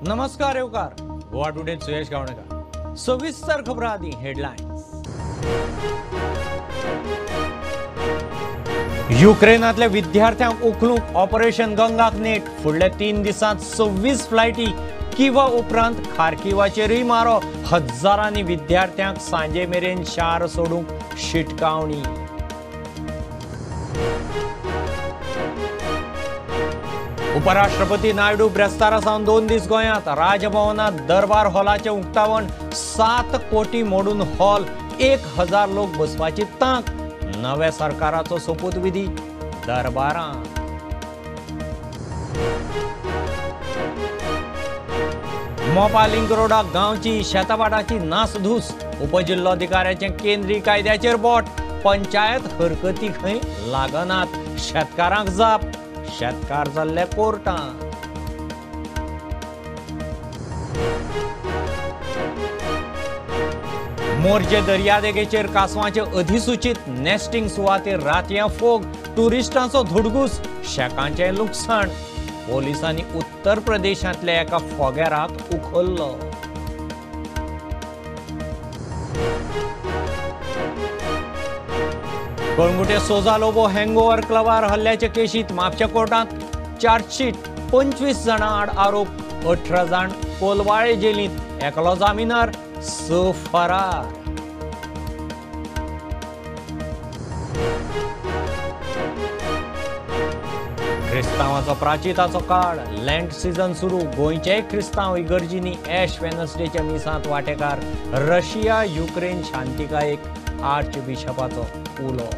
नमस्कार येवकार गोवा टुडे सुयश गावणेकर. सविस्तर खबरां आदी हेडलायन्स. युक्रेनांतल्या विद्यार्थ्यांक उखलूंक ऑपरेशन गंगाक नेट. फुडल्या 3 दिसांत 26 फ्लायटी किवा उपरांत खारकिवाचेरूय मारो. हजारांनी विद्यार्थ्यांक सांजे मेरेन शार सोडूंक शिटकावणी. उपराष्ट्रपती नायडू ब्रेस्तारा सावन 2 दीस गोंयांत. राजभवनात दरबार हॉलाचें उक्तावण. 7 कोटी मोडून हॉल, 1000 लोक बसपाची तांक. नव्या सरकाराचो सोपूतविधी दरबारांत. मोपा लिंक रोडाक गांवची शेताभाटाची नासधूस. उपजिल्लोधिकाऱ्याचें केंद्रीय कायद्याचेर बोट. पंचायत हरकती खंय लागनात. शेतकारांक जाप. शेतकार जाल्ले कोर्टांत. मोरजे दर्यादेगेचेर कांसवाचे अधिसूचित नेस्टिंग सुवातेर रातयां फोग. टुरिस्टांचो धुडगूस, शेकांचें लुकसाण. पोलिसांनी उत्तर प्रदेशांतल्या एका फोगेराक उखल्लो. कळंगुटे सोजा लोबो हँगओव्हर क्लबार हल्ल्याचे केशीत म्हापशें कोर्टांत चार्जशीट. 25 जाणां आड आरोप. 18 जाण कोलवाळे जेलींत, एकलो जामिनार, 6 फरार. क्रिस्तांवाचो प्राचिताचो काळ. लँड सीझन सुरू. गोंयचेय क्रिस्तांव इगर्जींनी एश वेनसडेच्या मिसांत वांटेकार. रशिया युक्रेन शांतिकायेक आर्च बिशपाचो उलो.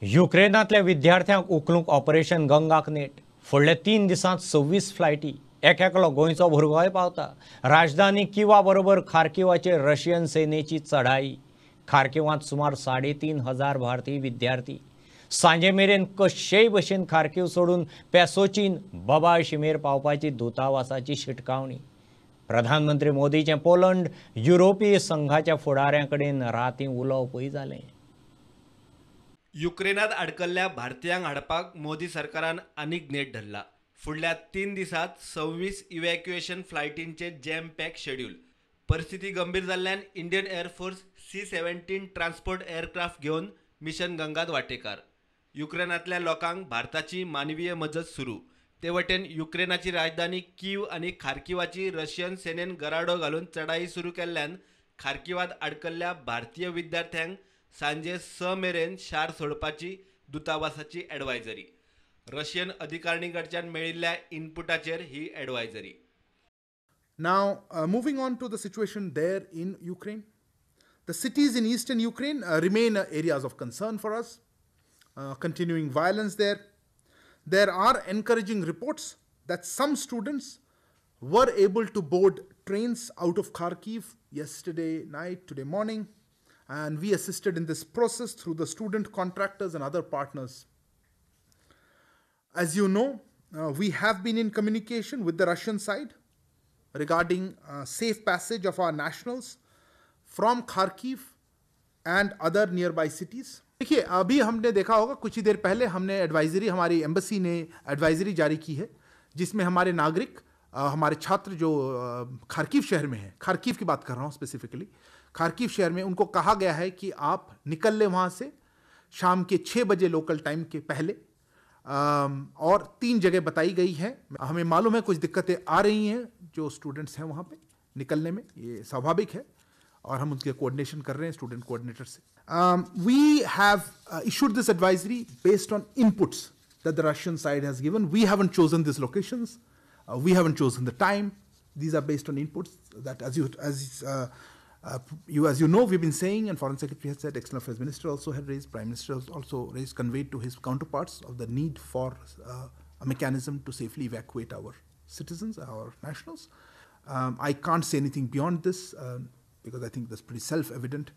युक्रेनांतल्या विद्यार्थ्यांक उखलूंक ऑपरेशन गंगाक नेट. फुडल्या 3 दिसांत 26 फ्लायटी. एकलो गोंयचो भुरगोय पावता. राजधानी किवा बरोबर खारकिवाचेर रशियन सेनेची चढाई. खारकिवांत सुमार 3500 भारतीय विद्यार्थी. सांजे मेरेन कशेय भशेन खारकीव सोडून पेसोचीन बबाळ शिमेर पावपाची दूतावासाची शिटकावणी. प्रधानमंत्री मोदीचें पोलंड युरोपीय संघाच्या फुडाऱ्यां कडेन रातीं उलोवपूय जालें. युक्रेनात अडकल्ल्या भारतीयांक हाडपाक मोदी सरकारान आनीक नेट धरला. फुडल्या 3 दिसांत 26 इव्हॅक्युएशन फ्लायटींचे जॅम पॅक शेड्यूल. परिस्थिती गंभीर जाल्ल्यान Indian air force C-17 transport aircraft घेवन मिशन गंगात वाटेकार. युक्रेनांतल्या लोकांक भारताची मानवीय मजत सुरू. ते वटेन युक्रेनाची राजधानी कीव आनी खारकिवाची रशियन सेनेन गराडो घालून चढाई सुरू केल्ल्यान खारकिवात अडकल्ल्या भारतीय विद्यार्थ्यांक सांजे 6 मेरेन शार सोडपाची दूतावासाची ॲडवायझरी. रशियन अधिकारिणी कडच्यान मेळिल्ल्या इनपुटाचेर ही advisory. Now moving on to the situation there in Ukraine. The cities in eastern Ukraine remain areas of concern for us. Continuing violence there. There are encouraging reports that some students were able to board trains out of Kharkiv yesterday night, today morning, and we assisted in this process through the student contractors and other partners. As you know, we have been in communication with the Russian side regarding safe passage of our nationals from Kharkiv and other nearby cities. देखिए, अभी हमने देखा होगा कुछ ही देर पहले हमने advisory, हमारी embassy ने एडवाइजरी जारी की है जिसमें हमारे नागरिक, हमारे छात्र जो खारकीव शहर में हैं, खारकीव की बात कर रहा हूँ स्पेसिफिकली, खारकीव शहर में उनको कहा गया है कि आप निकल लें वहाँ से शाम के 6 बजे लोकल टाइम के पहले, और 3 जगह बताई गई हैं. हमें मालूम है कुछ दिक्कतें आ रही हैं जो स्टूडेंट्स हैं वहाँ पे निकलने में, ये स्वाभाविक है और हम उनके कोऑर्डिनेशन कर रहे हैं student coordinator Se. We have issued this advisory based on inputs that the Russian side has given. We haven't chosen these locations, we haven't chosen the time. These are based on inputs that, as you know, we've been saying, and Foreign Secretary has said, External Affairs Minister also had raised, Prime Minister has also raised, conveyed to his counterparts of the need for a mechanism to safely evacuate our citizens, our nationals. I can't say anything beyond this because I think that's pretty self-evident.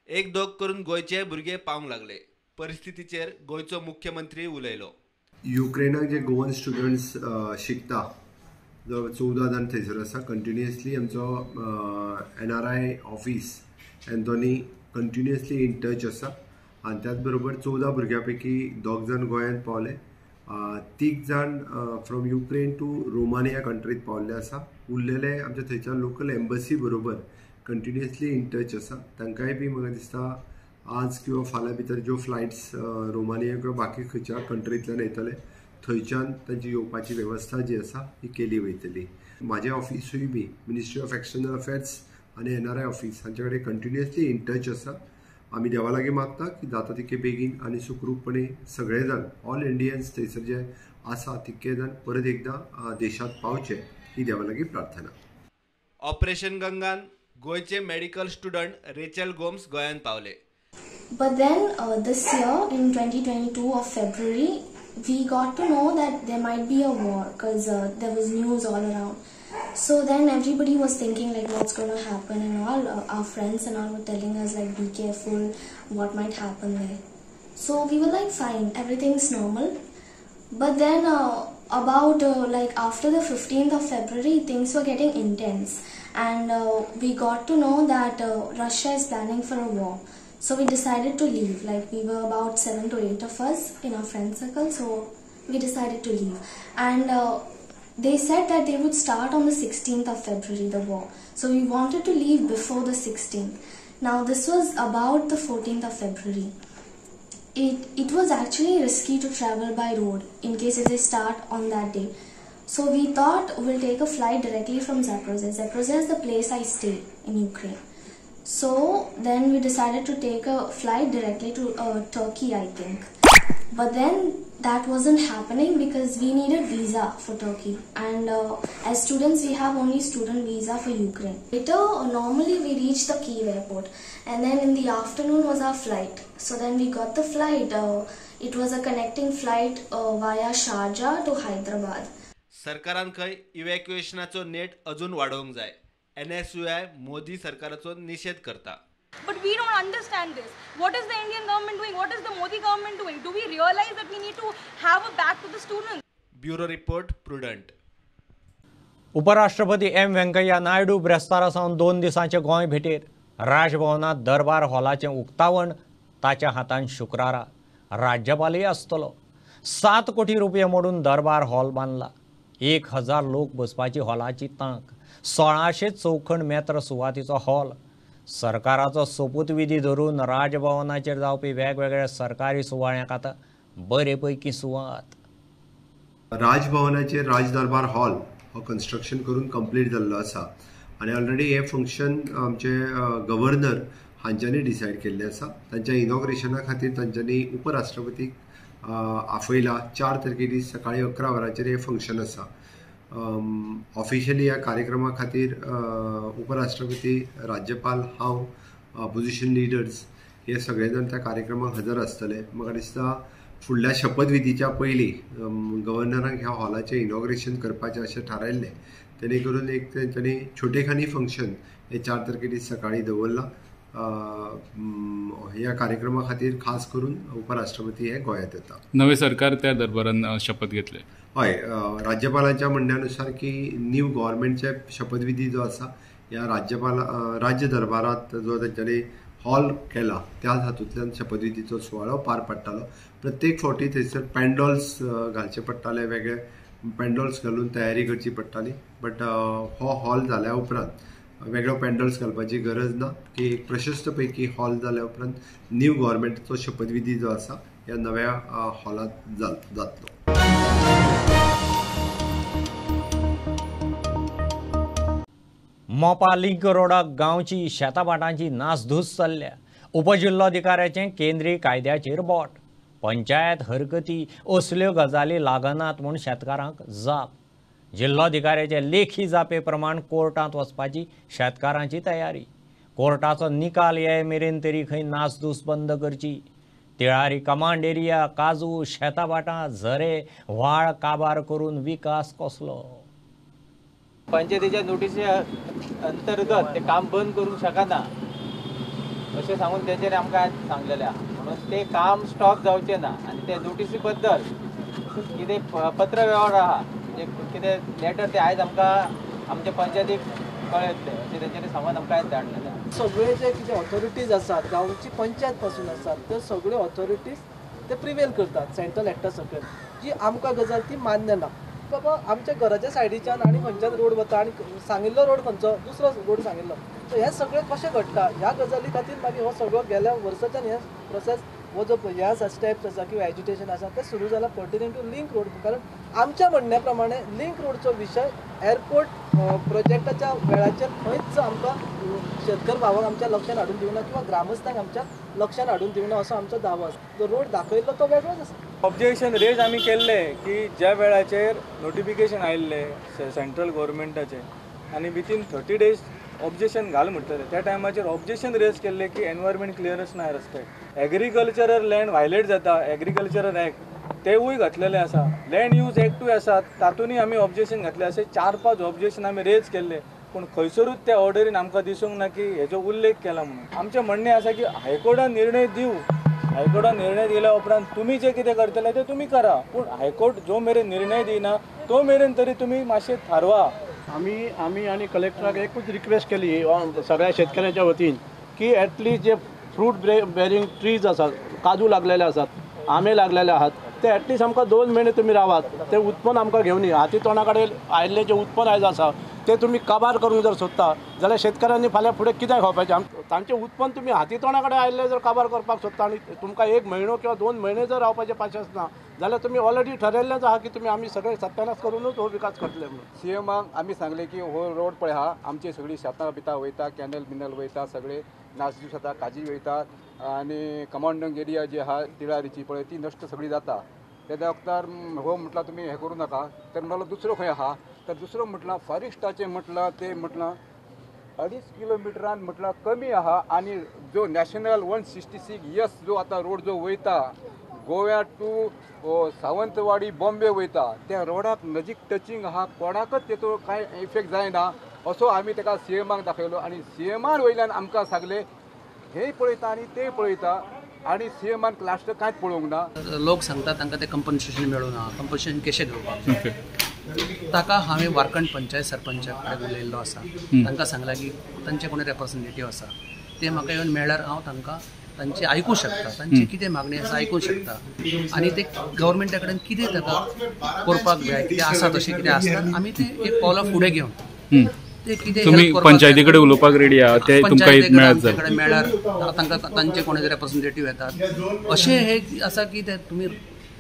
एक दोग करून गोंयचे भुरगे पावंक लागले. परिस्थितीचेर गोंयचो मुख्यमंत्री उलयलो. युक्रेनाक जे गोवन स्टुडंट्स शिकता, 14 जाण थंयसर आसा. कंटिन्युअसली आमचो NRI office Anthony continuously in touch आसा आनी त्याच बरोबर 14 भुरग्यां पैकी 2 जाण गोंयांत पावले, 3 जाण फ्रॉम युक्रेन टू रोमानिया कंट्रीत पावल्ले आसा. उरलेले आमच्या थंयच्या लोकल एम्बसी बरोबर कंटिन्युअसली इन टच आसा. तांकांय बी म्हाका दिसता आज किंवा फाल्यां भितर ज्यो फ्लायट्स रोमानिया किंवा बाकी खंयच्या कंट्रींतल्यान येतले थंयच्यान तांची येवपाची वेवस्था जी आसा ही केली वयतली. म्हाजें ऑफिसूय बी मिनिस्ट्री ऑफ एक्सटर्नल अफेर्स आनी एनआरआय ऑफिस हांचे कडेन कंटिन्युअसली इन टच आसा. आमी देवा लागीं मागता की जाता तितके बेगीन आनी सुखरूपपणे सगळे जाण ऑल इंडियन्स थंयसर जे आसा तितके जाण परत एकदां देशांत पावचे ही देवा लागीं प्रार्थना. ऑपरेशन गंगान गोंयचे मेडिकल स्टुडंट रेचल गोम्स गोंयांत पावले. But then this year in 2022 of February, we got to know that there might be a war because there was news all around. So then everybody was thinking like what's going to happen and all. Our friends and all were telling us like be careful, what might happen there. So we were like fine, everything's normal. But then about like after the 15th of February, things were getting intense, and we got to know that Russia is planning for a war. So we decided to leave. Like we were about 7 to 8 of us in our friend circle, so we decided to leave. And they said that they would start on the 16th of February, the war. So we wanted to leave before the 16th. Now this was about the 14th of February. It was actually risky to travel by road in case if they start on that day. So we thought we'll take a flight directly from Zaporozhye. Zaporozhye is the place I stay in Ukraine. So then we decided to take a flight directly to Turkey, I think. But then that wasn't happening because we needed visa for Turkey, and as students we have only student visa for Ukraine. Later, normally we reached the Kyiv airport, and then in the afternoon was our flight. So then we got the flight. It was a connecting flight via Sharjah to Hyderabad. सरकारान खंय इव्हॅक्युएशनाचो नेट अजून वाडोवंक जाय. NSUI Modi सरकाराचो निषेध करता. But we don't understand this. What is the Indian government doing? What is the Modi government doing? Do we realize that we need to have a back to the students? Bureau report, Prudent. उपराष्ट्रपती M Venkaiah Naidu ब्रेस्तारा सावन 2 दिसांचे गोंय भेटेर राजभवनात दरबार हॉलाचें उक्तावण ताच्या हातान शुक्रारा. राज्यपालय आसतलो. 7 कोटी रुपये मोडून दरबार हॉल बांदला. 1000 लोक बसपाची हॉलाची तांक. 1600 चौखण मेत्र सुवातीचो हॉल. सरकाराचो सोपूतविधी धरून राजभवनाचेर जावपी वेगवेगळ्या सरकारी सुवाळ्यांक आतां बरे पैकी सुवात. राजभवनाचेर राजदरबार हॉल हो कन्स्ट्रक्शन करून कंप्लीट जाल्लो आसा आनी ऑलरेडी हें फंक्शन आमचे गव्हर्नर हांच्यांनी डिसायड केल्लें आसा. तांच्या इनॉग्रेशना खातीर तांच्यांनी उपराष्ट्रपतीक आपयला. 4 तारखे दीस सकाळी 11 वरांचेर हें फंक्शन आसा. ऑफिशियली ह्या कार्यक्रमा खातीर उपराष्ट्रपती, राज्यपाल, हांव, अपोजिशन लिडर्स हे सगळे जाण त्या कार्यक्रमाक हजर आसतले. म्हाका दिसता फुडल्या शपथविधीच्या पयलीं गव्हर्नरांक ह्या हॉलाचें इनॉग्रेशन करपाचें अशें थारायल्लें. तेणे करून एक तेंच्यांनी छोटेखानी फंक्शन हे 4 तारखे दीस सकाळी दवरलां. ह्या कार्यक्रमा खातीर खास करून उपराष्ट्रपती हे गोंयांत येता. नवे सरकार त्या दरबारान शपथ घेतले. हय, राज्यपालांच्या म्हणण्यानुसार की न्यू गव्हर्मेंटचे शपथविधी जो आसा ह्या राज्यपाल राज्य दरबारांत जो तेंच्यांनी हॉल केला त्याच हातूंतल्यान शपथविधीचो सुवाळो पार पडटालो. प्रत्येक फावटी थंयसर पॅन्डॉल्स घालचे पडटाले, वेगळे पॅन्डॉल्स घालून तयारी करची पडटाली. बट हो हॉल जाल्या उपरांत वेगळो पॅन्डल्स घालपाची गरज ना की एक प्रशस्त पैकी हॉल जाल्या उपरांत न्यू गव्हर्मेंटचो शपथविधी जो आसा ह्या नव्या हॉलांत जातलो. मोपा लिंक रोडाक गांवची शेताभाटांची नासधूस चल्ल्या. उपजिल्लोधिकाऱ्याचें केंद्रीय कायद्याचेर बोट. पंचायत हरकती असल्यो गजाली लागनात म्हूण शेतकारांक जाप. जिल्लोधिकाऱ्याचे लेखी जापे प्रमाण कोर्टांत वचपाची शेतकारांची तयारी. कोर्टाचो निकाल ये मेरेन तरी खंय नासधूस बंद करची. तिळारी कमांड एरिया, काजू, शेताभाटां, झरे, व्हाळ काबार करून विकास कसलो? पंचायतीच्या नोटीसी अंतर्गत ते काम बंद करूंक शकना अशें सांगून तेंच्यांनी आमकां सांगलेलें आहा. म्हणून ते काम स्टॉप जावचें ना आनी ते नोटीसी बद्दल कितें पत्र वेव्हार आहा, म्हणजे कितें लेटर ते आयज आमकां आमच्या पंचायतीक कळयतले अशें तेंच्यांनी सांगून आमकां आयज धाडलेलें. सगळे जे कितें ऑथॉरिटीज आसात, गांवची पंचायत पासून आसात, त्यो सगळ्यो ऑथॉरिटीज ते प्रिवेल करतात सेंट्रल एक्टा सकयल, जी आमकां गजाल ती मान्य ना. बाबा आमच्या घराच्या सायडीच्यान आनी खंयच्यान रोड वता आनी सांगिल्लो रोड खंयचो दुसरो रोड सांगिल्लो, सो हें सगळें कशें घडटा ह्या गजाली खातीर मागीर हो सगळो गेल्या वर्साच्यान हे प्रोसेस हो जो हे आसा स्टेप्स आसा किंवा एज्युटेशन आसा तें सुरू जाला पर्टेनिंग टू लिंक रोड. कारण आमच्या म्हणण्या प्रमाणे लिंक रोडचो विशय एअरपोर्ट प्रोजेक्टाच्या वेळाचेर खंयच आमकां शेतकर भावांक आमच्या लक्षांत हाडून दिवना किंवा ग्रामस्थांक आमच्या लक्षांत हाडून दिवना असो आमचो दावो आसा. जो रोड दाखयल्लो तो वेगळोच आसा. ऑब्जेक्शन रेज आमी केल्ले की ज्या वेळाचेर नोटिफिकेशन आयिल्लें सेंट्रल गव्हर्मेंटाचें आनी विथीन 30 डेज ऑब्जेक्शन घाल म्हणटलें, त्या टायमाचेर ऑब्जेक्शन रेज केल्लें की एनवायरमेंट क्लियरन्स ना रस्त्याक, एग्रीकल्चरल लँड व्हायलेट जाता, एग्रीकल्चरल एक्ट तेवूय घातलेले आसा, लँड यूज एक्टूय आसा, तातूंतय आमी ऑब्जेक्शन घातले. अशे 4-5 ऑब्जेक्शन आमी रेज केल्ले, पूण खंयसरूच त्या ऑर्डरीन आमकां दिसूंक ना की हेजो उल्लेख केला म्हणून. आमचें म्हणणें आसा की हायकोर्टान निर्णय दिवं, हायकोर्टान निर्णय दिल्या उपरांत तुमी जें कितें करतले तें तुमी करा, पूण हायकोर्ट जो मेरेन निर्णय दिना तो मेरेन तरी तुमी मातशें थारवा. आमी आमी आनी कलेक्टराक एकूच रिक्वेस्ट केली सगळ्या शेतकऱ्यांच्या वतीन की एटलिस्ट जे फ्रूट बेरींग ट्रीज आसात, काजू लागलेले आसात, आंबे लागलेले आहात, ते एटलिस्ट आमकां 2 म्हयने तुमी रावात, ते उत्पन्न आमकां घेवनी. हाती तोंडा कडेन आयिल्लें जें उत्पन्न आयज आसा तें तुमी काबार करूंक जर सोदता जाल्यार शेतकऱ्यांनी फाल्यां फुडें कितें खावपाचें? तांचें उत्पन्न तुमी हाती तोंडा कडेन आयिल्लें जर काबार करपाक सोदता आनी तुमकां 1 म्हयनो किंवा 2 म्हयने जर रावपाचें पाशेंस ना जाल्यार तुमी ऑलरेडी ठरयल्लेंच आहा की तुमी आमी सगळे सत्यानाश करूनच हो विकास करतले म्हणून. सी एमाक आमी सांगलें की हो रोड पळय आहा, आमची सगळीं शेतां बितां वयता, कॅनल बिनल वयता, सगळे नासधूस जाता, काजी वयता आनी कमांडंग एरिया जी आहा तिळारीची पळय ती नश्ट सगळी जाता. तेद्या वखतार हो म्हटलां तुमी हें करूं नाका, तर म्हणलो दुसरो खंय आहा, तर दुसरो म्हटलां फॉरेस्टाचें म्हटलां तें म्हटलां 2.5 किलोमिटरान म्हटलां कमी आहा आनी जो नॅशनल 166 एस जो आतां रोड जो वयता गोव्या टू सावंतवाडी बॉम्बे वयता त्या रोडाक नजीक टचींग आहा, कोणाकच तेचो कांय इफेक्ट जायना असो आमी ताका सी एमाक दाखयलो आनी सी एमान वयल्यान आमकां सांगलें हें पळयता आनी तें पळयता आनी सी एमान लास्ट कांयच पळोवंक ना. लोक सांगता तांकां तें कंपन्सेशन मेळूं ना, कंपन्सेशन कशें घेवपाक ताका हांवें वारकंड पंचायत सरपंचा कडेन उलयल्लो आसा. तांकां सांगलां की तांचे कोणी रेप्रेझेंटेटीव आसा ते म्हाका येवन मेळ्ळ्यार हांव तांकां तांची आयकूं शकता, तांची कितें मागणी आसा आयकूं शकता आनी ते गव्हर्मेंटा कडेन कितें ताका करपाक जाय, कितें आसा तशें कितें आसता आमी तें एक पावलां फुडें घेवन ते कितें तुमी पंचायती कडेन उलोवपाक रेडी आहा, ते तुमकां मेळत मेळ्ळ्यार तांकां तांचे कोणी रेप्रेझेंटेटीव येतात अशें हे आसा की ते तुमी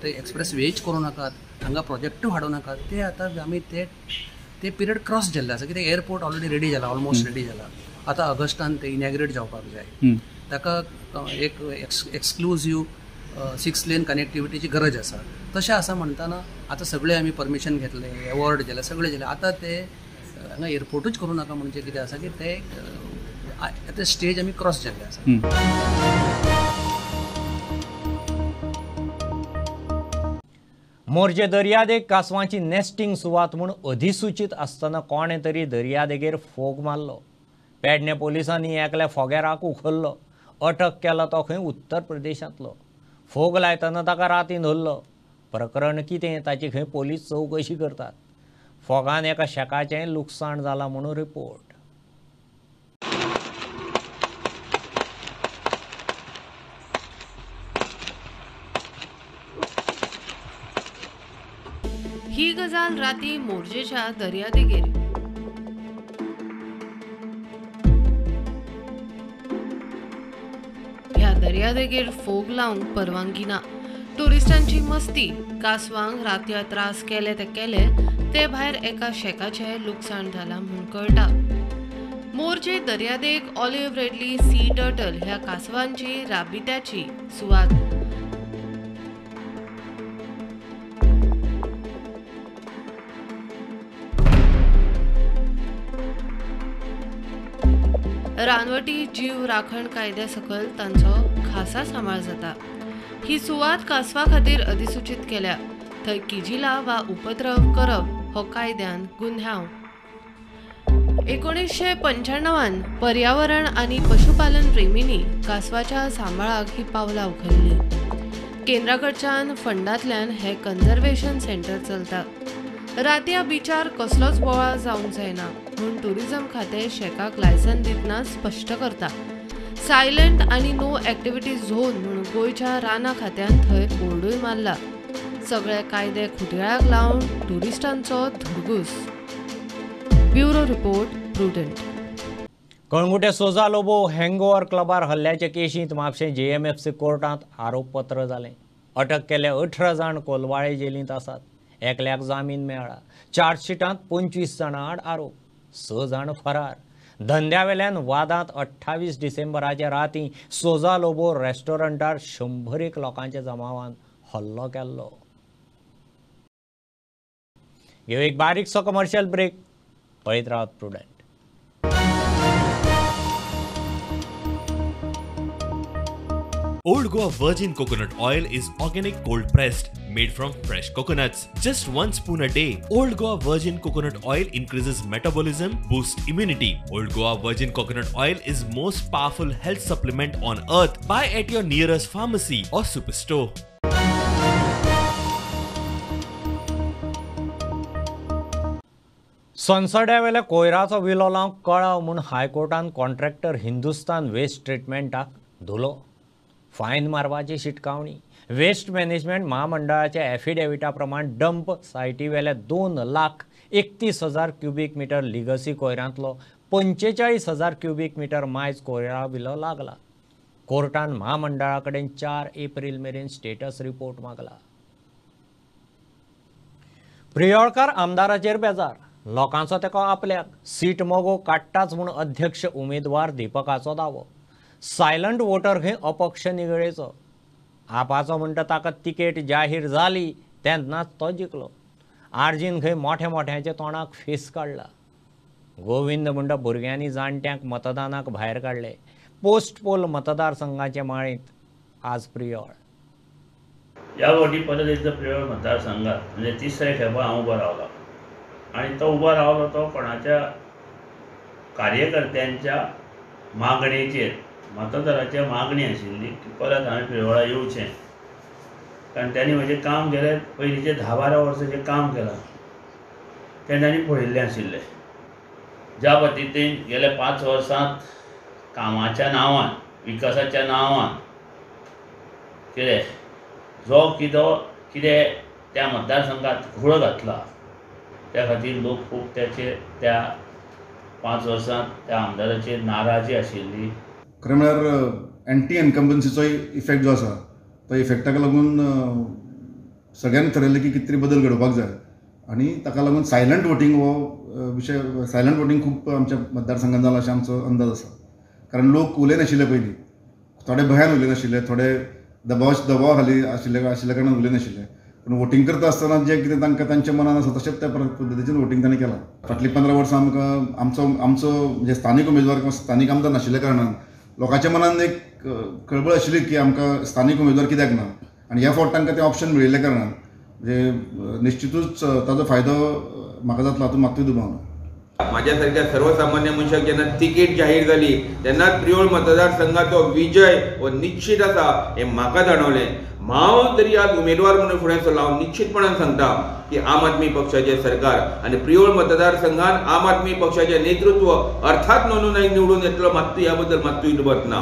ते एक्सप्रेस वेच करूं नाकात, हांगा प्रोजेक्टूय हाडूं नाकात. ते आतां आमी ते ते पिरियड क्रॉस जाल्ले आसा कित्याक एअरपोर्ट ऑलरेडी रेडी जाला, ऑलमोस्ट रेडी जाला, आतां ऑगस्टान ते इनॅग्रेट जावपाक जाय. ताका एक एक्सक्लुजीव 6 लेन कनेक्टिविटीची गरज आसा. तशें आसा म्हणटना आतां सगळे आमी परमिशन घेतले, एवॉर्ड जाले, सगळें जालें, आतां ते हांगा एअरपोर्टूच करूं नाका म्हणजे कितें आसा की ते आतां स्टेज आमी क्रॉस जाल्ले आसा. मोरजे दर्यादेग कासवांची नेस्टिंग सुवात म्हूण अधिसूचीत आसतना कोणें तरी दर्यादेगेर फोग मारलो. पेडणे पोलिसांनी एकल्या फोगेराक उखल्लो, अटक केला तो खंय उत्तर प्रदेशांतलो. फोग लायतना ताका रातीन धरलो. प्रकरण कितें ताची खंय पोलीस चवकशी करतात. फोगान एका शेकाचें लुकसाण जालां म्हणून रिपोर्ट. ही गजाल राती मोरजेच्या दर्यादेगेर. ह्या दर्यादेगेर फोग लावंक परवानगी ना. टुरिस्टांची मस्ती, कासवांक रातया त्रास केले ते केले, ते भायर एका शेकाचें लुकसाण जालां म्हूण कळटा. मोरजे दर्यादेग ऑलिव्ह रेडली सी टर्टल ह्या कासवांची राबित्याची सुवात. रानवटी जीव राखण कायद्या सकल तांचो खासा सांबाळ जाता. ही सुवात कासवा खातीर अधिसूचीत केल्या. थंय किजिला वा उपद्रव करप हो कायद्यान गुन्यांव. 1995 पर्यावरण आनी पशुपालन प्रेमींनी कासवाच्या सांबाळाक ही पावलां उखल्ली. केंद्रा कडच्यान फंडांतल्यान हें कन्झर्वेशन सेंटर चलता. रातया बिचार कसलोच बोवाळ जावंक जायना म्हूण टुरिझम खातें शेकाक लायसन दितना स्पश्ट करता. सायलंट आनी नो एक्टिविटी झोन म्हूण गोंयच्या रानां खात्यान थंय बोर्डूय मारला. सगळे कायदे खुटयाळाक लावन टुरिस्टांचो धुडगूस. Bureau report, Prudent. Calangute Souza Lobo hangover क्लबार हल्ल्याचे केशींत म्हापशें JMFC कोर्टांत आरोपपत्र जालें. अटक केले 18 जाण कोलवाळे जेलींत आसात. एकल्याक जामीन मेळ्ळा. चार्जशिटांत 25 जाणां आड आरोप, 6 जाण फरार. धंद्यावेल्यान वादांत 28 डिसेंबराचे राती सोजा लोबो रेस्टॉरंटार 100 लोकांच्या जमावान हल्लो केल्लो. घेऊ एक बारीकसो कमर्शियल ब्रेक. पळयत रावत Prudent. Old Goa Virgin Coconut Oil is organic cold pressed, made from fresh coconuts. Just 1 spoon a day. Old Goa Virgin Coconut Oil increases metabolism, boosts immunity. Old Goa Virgin Coconut Oil is most powerful health supplement on earth. Buy at your nearest pharmacy or superstore. संसड्यावेल्या कोयराचो विलो लावंक कळाव म्हूण हायकोर्टान contractor Hindustan waste ट्रिटमेंटाक धुलो. Fine मारपाची शिटकावणी. Waste management म्हामंडळाच्या एफिडेविटा प्रमाण डंप सायटीवेल्या 2,31,000 क्युबीक मिटर लिगसी कोयरांतलो 45,000 क्युबीक मिटर मायज कोयरा विलो लागला. कोर्टान म्हामंडळा कडेन 4 एप्रील मेरेन स्टेटस रिपोर्ट मागला. प्रियोळकार आमदाराचेर बेजार. लोकांचो तेको आपल्याक सीट मगो काडटाच म्हूण अध्यक्ष उमेदवार दीपकाचो दावो. सायलंट वोटर खंय अपक्ष निगळेचो. आपाचो म्हणटा ताका तिकेट जाहीर जाली तेन्नाच तो जिखलो. आर्जीन खंय मोठ्या मोठ्यांच्या तोंडाक फेस काडला. गोविंद म्हणटा भुरग्यांनी जाणट्यांक मतदानाक भायर काडले. पोस्ट पोल मतदारसंघाचे माळेंत आज प्रियोळ. ह्या फावटी परत एकदां प्रियोळ मतदारसंघात म्हणजे तिसऱ्या खेपा हांव उबो रावला आनी तो उबो रावलो तो कोणाच्या कार्यकर्त्यांच्या मागणेचेर, मतदाराच्या मागणी आशिल्ली की परत हांवें प्रियोळा येवचें, कारण त्यांनी म्हजें काम केलें. पयलींचें 10-12 वर्सां जें काम केलां तें तांणी पळयिल्लें आशिल्लें. ज्या पद्दतीन गेल्या 5 वर्सांत कामाच्या नांवान, विकासाच्या नांवान कितें जो कितें त्या मतदारसंघात घोळ घातला त्या खातीर लोक खूब त्याचेर त्या 5 वर्सांत त्या आमदाराचेर नाराजी आशिल्ली. खरें म्हळ्यार एंटी इन्कम्बन्सीचोय इफेक्ट जो आसा तो इफेक्टाक लागून सगळ्यांनी थरयलें की कितें तरी बदल घडोवपाक जाय आनी ताका लागून सायलंट वोटींग हो विशय, सायलंट वोटींग खूब आमच्या मतदारसंघात जाला अशें आमचो अंदाज आसा. कारण लोक उलयनाशिल्ले पयलीं, थोडे भंयान उलयनाशिल्ले, थोडे दबावा खाली आशिल्ल्या कारणान उलयनाशिल्ले, पूण वोटींग करता आसतना जें कितें तांकां तांच्या मनान आसा तशेंच त्या पद्दतीन वोटींग तांणी केलां. फाटलीं 15 वर्सां आमकां आमचो आमचो म्हणजे स्थानीक उमेदवार किंवा स्थानीक आमदार नाशिल्ल्या कारणान लोकांच्या मनान एक खळबळ आशिल्ली की आमकां स्थानीक उमेदवार कित्याक ना, आनी ह्या फावट तांकां तें ऑप्शन मेळिल्ल्या कारणान म्हणजे निश्चितूच ताजो फायदो म्हाका जातलो हातूंत मात्तूय दुबाव ना. माझ्या सारख्या सर्वसामान्य मनशाक जेन्ना तिकीट जाहीर जाली तेन्नाच प्रियोळ मतदारसंघाचो विजय हो निश्चित आसा हें म्हाका जाणवलें. हांव तरी आज उमेदवार म्हणून फुडें सरला, हांव निश्चितपणान सांगता की आम आदमी पक्षाचें सरकार आनी प्रियोळ मतदारसंघान आम आदमी पक्षाचें नेतृत्व अर्थात नोनू नायक निवडून येतलो, मात्तूय ह्या बद्दल मात्तूय दुबाव ना.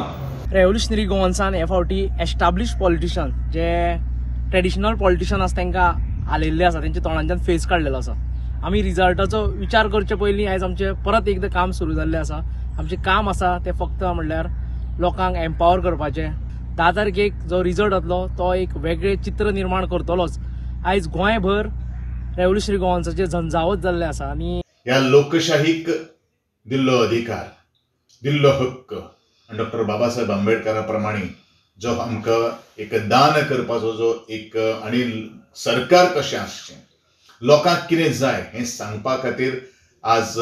रेव्होल्युशनरी गोवन्सान हे फावटी एस्टाब्लिश पॉलिटिशन जे ट्रेडिशनल पॉलिटिशन आसा तांकां हालयल्ले आसा, तेंच्या तोंडांच्यान फेस काडलेलो आसा. आमी रिजल्टाचो विचार करचे पयलीं आयज आमचें परत एकदां काम सुरू जाल्लें आसा. आमचें काम आसा तें फक्त म्हणल्यार लोकांक एम्पावर करपाचें. 10 तारखेक जो रिजल्ट येतलो तो एक वेगळें चित्र निर्माण करतलोच. आयज गोंयभर रेव्होल्युशनरी गोवन्साचें झंझावत जाल्लें आसा आनी ह्या लोकशाहीक दिल्लो अधिकार, दिल्लो हक्क आनी डॉक्टर बाबासाहेब आंबेडकरा प्रमाणे जो आमकां एक दान करपाचो जो एक आनी सरकार कशें आसचें, लोकांक कितें जाय हें सांगपा खातीर आज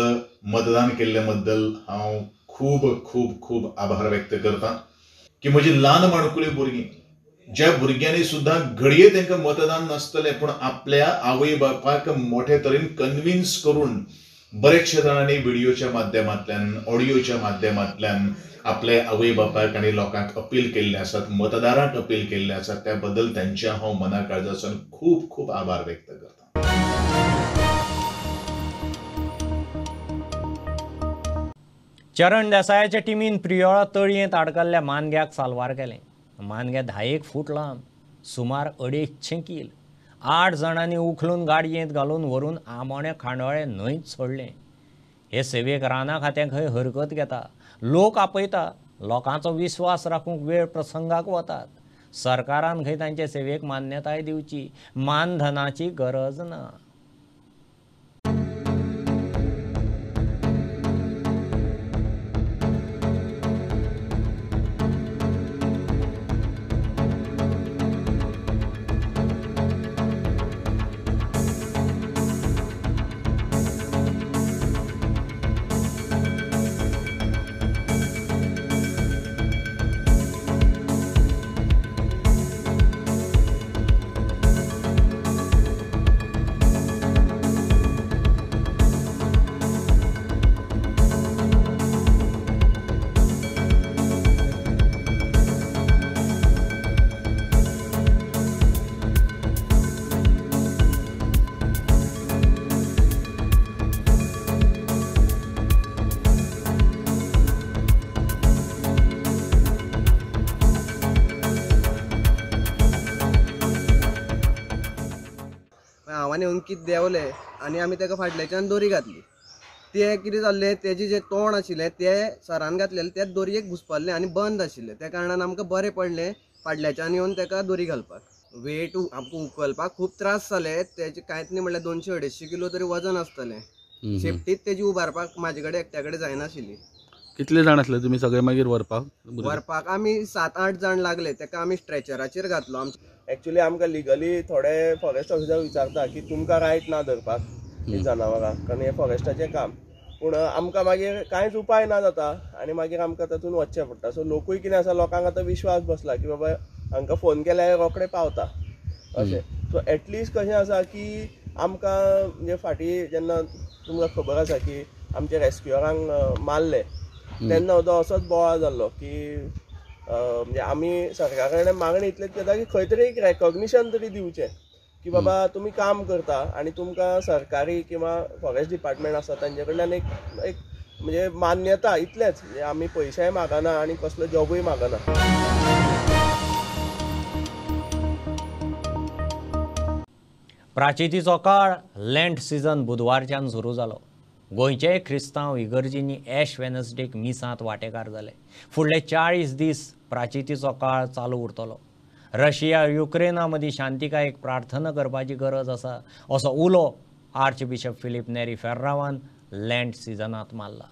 मतदान केल्ले बद्दल हांव खूब खूब खूब आभार व्यक्त करता की म्हजी ल्हान माणकुली भुरगीं, ज्या भुरग्यांनी सुद्दां घडये तांकां मतदान नासतलें पूण आपल्या आवय बापायक मोठे तरेन कन्विन्स करून बरेचशे जाणांनी व्हिडियोच्या माध्यमांतल्यान, ऑडियोच्या माध्यमांतल्यान आपले आवय बापायक आनी लोकांक अपील केल्ले आसात, मतदारांक अपील केल्ले आसात, त्या बद्दल तांचे हांव मना काळजासून खूब खूब आभार व्यक्त करता. चरण देसायाच्या टिमीन प्रियोळा तळयेंत आडकल्ल्या मानग्याक साल्वार केलें. मानग्या 10 फूट लांब, सुमार 250 कील. 8 जाणांनी उखलून गाडयेंत घालून व्हरून आमोणे खांडोळे न्हंयत सोडलें. हे सेवेक रानां खातें खंय हरकत घेता, लोक आपयता, लोकांचो विस्वास राखूंक वेळ प्रसंगाक वतात. सरकारान खंय तांचे सेवेक मान्यताय दिवची, मानधनाची गरज ना. आनी अंकीत देंवले आनी आमी ताका फाटल्याच्यान दोरी घातली. ते कितें जाल्लें, तेजें जें तोंड आशिल्लें तें सरान घातलेलें त्या दोरयेक घुसपल्लें आनी बंद आशिल्लें. त्या कारणान आमकां बरें पडलें फाटल्याच्यान येवन ताका दोरी घालपाक. वेट आमकां उखलपाक खूब त्रास जाले. तेजें कांयच न्ही म्हणल्यार 200-250 किलो तरी वजन आसतलें. शेपटीच तेजी उबारपाक म्हाजे कडेन एकट्या कडेन जायनाशिल्ली. कितले जाण आसले तुमी सगळे मागीर व्हरपाक? व्हरपाक आमी 7-8 जाण लागले. ताका आमी स्ट्रेचराचेर घातलो. एक्चुअली आमकां लिगली थोडे फॉरेस्ट ऑफिसर विचारता की तुमकां रायट ना धरपाक ही जनावरां, कारण हें फॉरेस्टाचें काम. पूण आमकां मागीर कांयच उपाय ना जाता आनी मागीर आमकां तातूंत वचचें पडटा. सो लोकूय कितें आसा, लोकांक आतां विश्वास बसला की बाबा हांकां फोन केल्यार रोखडे पावता अशें. सो एटलिस्ट कशें आसा की आमकां म्हणजे फाटीं जेन्ना तुमकां खबर आसा की आमच्या रेस्क्युअरांक मारले तेन्ना सुद्दां असोच बोवाळ जाल्लो की म्हणजे आमी सरकारा कडेन मागणी इतलेच करता की खंय तरी एक रेकॉग्निशन तरी दिवचें की बाबा तुमी काम करता आनी तुमकां सरकारी किंवा फॉरेस्ट डिपार्टमेंट आसा तांचे कडल्यान एक एक म्हणजे मान्यता इतलेच. म्हणजे आमी पयशेय मागना आनी कसलो जॉबूय मागना. प्राचितीचो काळ लँड सिजन बुधवारच्यान सुरू जालो. गोंयचे क्रिस्तांव इगर्जींनी एश वेनसडेक मिसांत वांटेकार जाले. फुडले 40 दीस प्राचितीचो काळ चालू उरतलो. रशिया युक्रेना मदीं शांतिकायेक प्रार्थना करपाची गरज आसा असो उलो आर्च बिशप फिलीप नेरी फेर्रावान लँड सिजनांत मारला.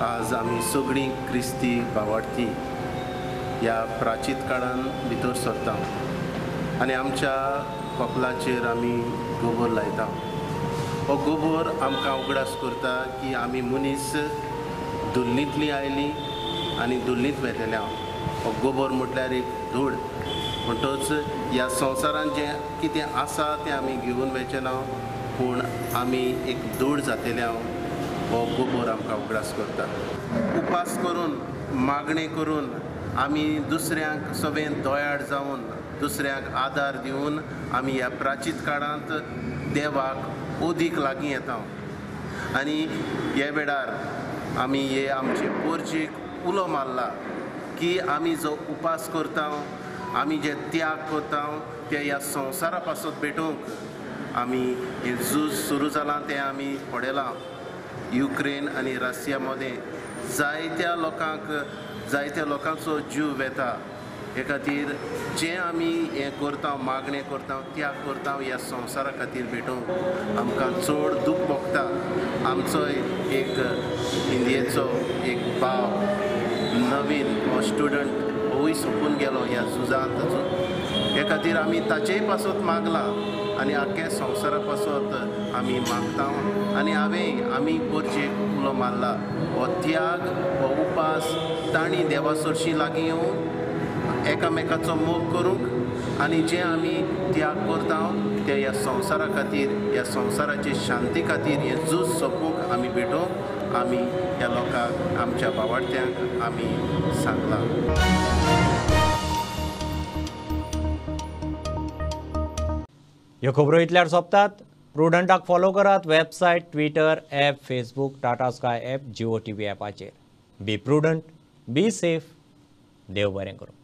आज आमी सगळीं क्रिस्ती भावार्थी ह्या प्राचीत काळान भितर सरता आनी आमच्या कपलाचेर आमी गोबोर लायता. हो गोबोर आमकां उगडास करता की आमी मनीस धुल्लींतली आयली आनी धुल्लींत वेतले. हो गोबोर म्हटल्यार एक धूळ. म्हणटच ह्या संवसारांत जें कितें आसा तें आमी घेवन वचचें ना, पूण आमी एक धूळ जातले. हो गोबोर आमकां उगडास करता. उपास करून मागणें करून आमी दुसऱ्यांक सगळें दयाळ जावन दुसऱ्यांक आदार दिवन आमी ह्या प्राचीत काळांत देवाक अदीक लागीं येता. आनी हे वेळार आमी हे आमचे पोरजेक उलो मारला की आमी जो उपास करता, आमी जे त्याग करता ते ह्या संवसारा पासत भेटोवंक आमी हें झूज सुरू जालां तें आमी पळयलां. युक्रेन आनी रशिया मदें जायत्या लोकांक जायत्या लोकांचो जीव वेता. हे खातीर जें आमी हें करता, मागणें करता, त्याग करता ह्या संवसारा खातीर भेटोवंक आमकां चड दूख भोगता. आमचो एक इंडियेचो एक भाव नवीन हो स्टुडंट होय सोंपून गेलो ह्या झुजांत. हे खातीर आमी ताचेय पासत मागलां आनी आख्ख्या संवसारा पासत आमी मागता. आनी हांवें आमी परजेक उलो मारला, हो त्याग हो उपास तांणी देवा सरशी लागीं येवन एकामेकाचो मोग करूंक आनी जे आमी त्याग करता ते ह्या संवसारा खातीर, ह्या संवसाराचे शांती खातीर, हें झूज सोंपूंक आमी भेटोवंक आमी ह्या लोकांक आमच्या भावार्थ्यांक आमी सांगलां. ह्यो खबरो इतल्यार सोंपतात. प्रुडंटाक फॉलो करात website, Twitter, app, Facebook, Tata Sky app, Jio TV ॲपाचेर. Be prudent, be safe. देव बरें करूं.